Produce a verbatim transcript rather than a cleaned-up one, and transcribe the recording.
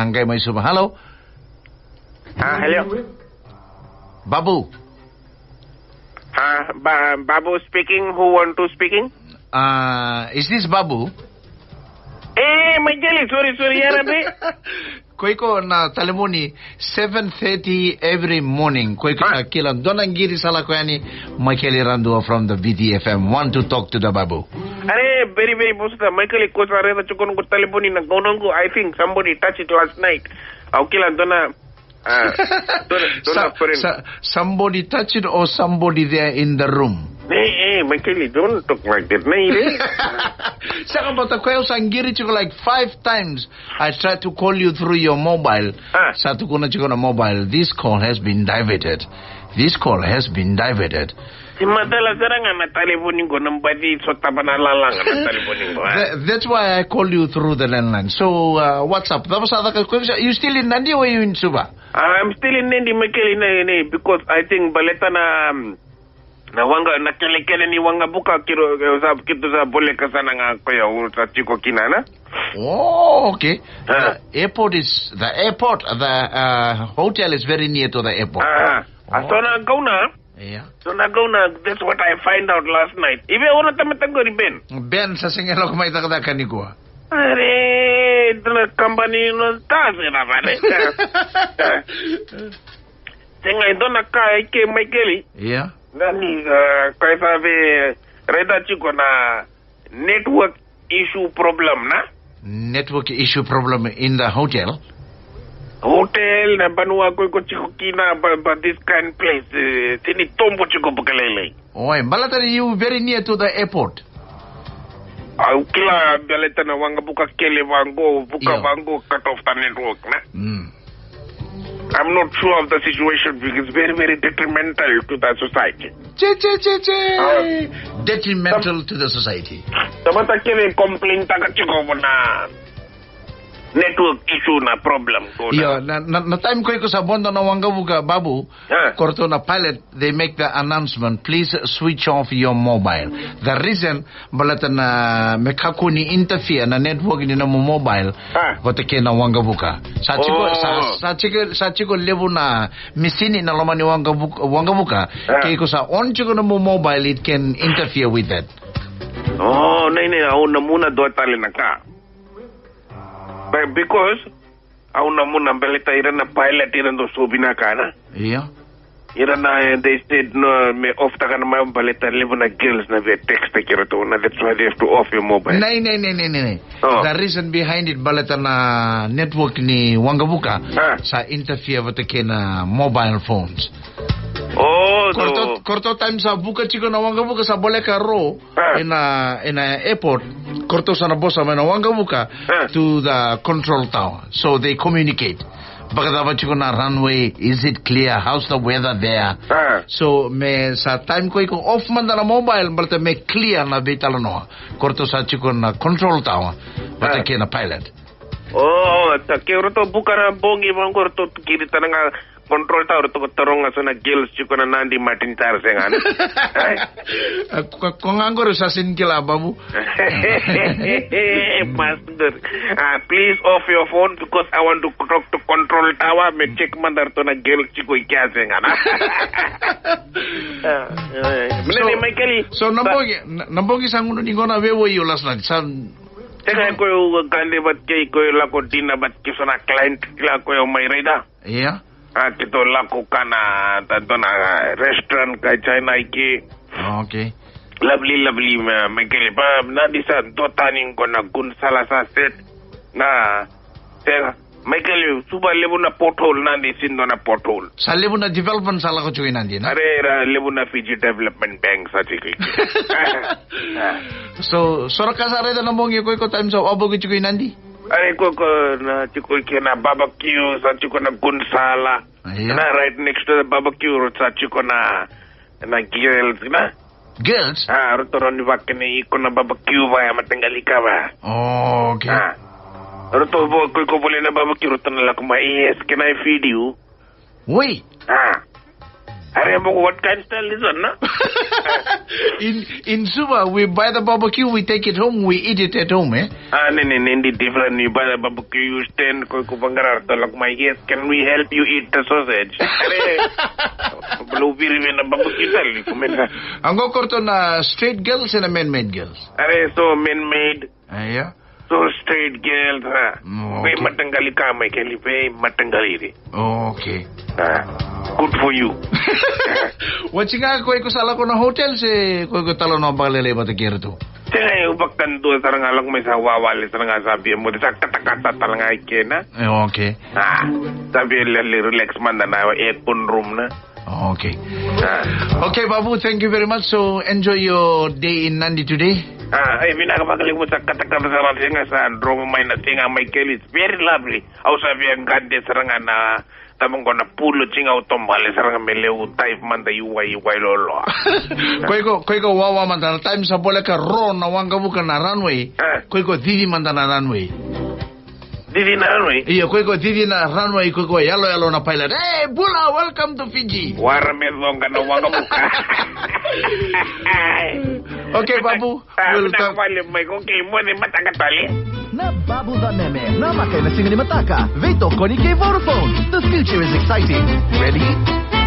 Qai mai Suva. Hello. Ah, hello. Babu. Ah, ba Babu speaking. Who want to speaking? Uh, is this Babu? Eh, Maikeli, sorry, sorry, yara be. Ko iko na talevoni seven thirty every morning. Ko iko sa kila dua na qiri sa lako yani, Maikeli Radua from the V T F M. Want to talk to the Babu. Are, very, very positive. Maikeli, ko sa raica tiko noqu talevoni na gauna qo. I think somebody touch it last night. Au kila dua na, ah, dua na, dua na friend. Sa-, somebody touch it or somebody there in the room? Eh, eh, Maikeli, don't talk like that. Nei, re. Saka, but the koya sa qiri tiko like five times. I tried to call you through your mobile. Ah. Sa tukuna tiko na mobile, "This call has been diverted. This call has been diverted." Ni matala sara ga na talevoni qo, na baci sotava na lalaga na talevoni qo, eh? Tha-, that's why I call you through the landline. So, uh, what's up? Cava sa caka, you still in Nadi or you in Suva? I'm still in Nadi, Maikeli, ne, ne, because I think baleta na, um, na waqa, na kelekele ni waqavuka, kiro, sa, keitou sa voleka sara ga koya au sa tiko kina, na? Oh, okay. Ah. The airport is, the airport, the, uh, hotel is very near to the airport. Ah, ah. Oh. So na gauna. Yeah. So na gauna, that's what I find out last night. Ive o na tamata qori, Ben? Ben, sa sega ni lako mai cakacaka nikua. Are, dua na kabani na tase na vale. Sega, e dua na ka e ke, Maikeli. Yeah. Na ni, uh, koya sa via raica tiko na network issue problem, na? Network issue problem in the hotel? Hotel, na vanua ko iko tiko kina, but, but this kind place, eh, sega ni tobo tiko vakalailai. Oi, baleta ni you very near to the airport. Au kila baleta na waqavuka kele vaqo, vuka, yeah, vaqo, cut off the network, na? Mm. I'm not sure of the situation because it's very, very detrimental to the society. Che, che, che, che. Ah. Detrimental to the society. Tamata kere complain taka tiko na network issue na problem. Io, na, na, na time ko iko sa vodo na waqavuka, Babu, ah, ko ratou na pilot, they make the announcement, "Please switch off your mobile." The reason, baleta na me kakua ni interfere na network ni nomu mobile, ah, vata kei na waqavuka. Sa tiko, oh, sa, sa tiko, sa tiko levu na misini na loma ni waqavuka, waqavuka. Ah. Ke iko sa on tiko nomu mobile, it can interfere with that. Oh, nei, nei, au na muna dua tale na ka. But because au na muna baleta ira na pilot ira dau so vinaka, na? Io. Ira na, eh, they said no, me off taka na mobile baleta levu na girls na via text taki iratou, na, that's why they have to off your mobile. Nei, nei, nei, nei, nei, nei. Oh. The reason behind it baleta na network ni waqavuka, ah, sa interfere vata kei na mobile phones. Oh, ko ratou, so ko ratou time sa vuka tiko na waqavuka sa voleka ro, ah, ena, ena airport, ko ratou sa na vosa mai na waqavuka, ah, to the control tower. So they communicate. Vakacava tiko na runway, is it clear? How's the weather there? Ah. So me sa time ko iko off mada na mobile, baleta me clear na veitalanoa. Ko ratou sa tiko na control tower, vata, ah, kei na pilot. Oh, sa ke ratou vuka na bogi vaqo ratou kiri tana ga control tower, ratou taroga so na girls tiko na Nadi, Martin Charles ga, na? Ai. A, ko, ko ga qori sa sega ni kila, Babu. Master, ah, please off your phone because I want to talk to control tower. Me check mada ratou na girls tiko i kea, sega, na? Ah, eh, so, Maikeli, so na bogi, na, na bogi sa gunu ni gona vei iko last night, sa Sega, ko iko kade vata kei, ko iko lako dina vata kei so na client, kila ko iko mai raica. Ia. A, keitou lako kana, ta dua na restaurant kai China i ke. Okay. Lovely, lovely, ma, Maikeli, ba, Nadi sa dua tani qo na gunsala sa set. Na, sega. Maikeli, Suva levu na pothole, Nadi sega ni dua na pothole. Sa levu na development sa lako tiko i Nadi, na? Are, ra levu na Fiji Development Bank sa tiko i ke. So, so ra ka sa raica na bogi ko iko time sa wavoki tiko i Nadi? Are, ko, ko na tiko i ke na barbecue, sa tiko na gunsala. Ia. Na right next to the barbecue, sa tiko na, na girls, na? Girls? A, ratou rawa ni vakani iko na barbecue vaya, mataqali ka vaya. Oh, okay. A. Ratou vo, ko iko volia na barbecue, ratou na lako mai, "Yes, can I feed you?" Oi. A. Are, but what kind of style is that, no? In in Suva, we buy the barbecue, we take it home, we eat it at home, eh? Ah, no, no, no, indeed different. You buy the barbecue, you stand, ko ko vaqara ratou, like, my, "Yes, can we help you eat the sausage?" Are, bula u viri vei na barbecue style, ko mena. Oqo o ratou na straight girls and a man-made girls. Are, so man-made. Ah, yeah. So straight girls, ha. Mm, okay. Veimataqali ka mai keli, veimataqali ri. Oh, okay. Ah, good for you. Waci ga, ko iko sa lako na hotel se ko iko talanoa vakalailai vata kei iratou? Sega, e, au vakatani dua sara ga, lako mai sa wawale sara ga, sa via moce, sa katakata tale ga i kena. E, okay. Ah, sa via lai relax mada na aircon room na. Okay. Ah. Okay, Babu, thank you very much. So enjoy your day in Nadi today. Ah, e vinaka vakalevu, sa katakata sara, sega, sa dromu mai na siga mai keli. It's very lovely. Au sa via gade sara ga na tama qo na pool, oti ga au taubale sara ga me levu dive mada i wai, i wai loaloa. Ko iko, ko iko wawa mada na time sa voleka ro na waqavuka na runway. Ah. Ko iko cici mada na runway. Cici na runway? Io, ko iko cici na runway, ko iko yaloyalo na pilot. Hey, bula, welcome to Fiji. Wara me coqa na waqavuka. Okay, Babu. Ah, we'll vinaka talk. Vale, mai, okay, moce mataka tale. Na Babu Vameme, namaka ena siga ni mataka, veitokoni kei Vodafone. The future is exciting. Ready?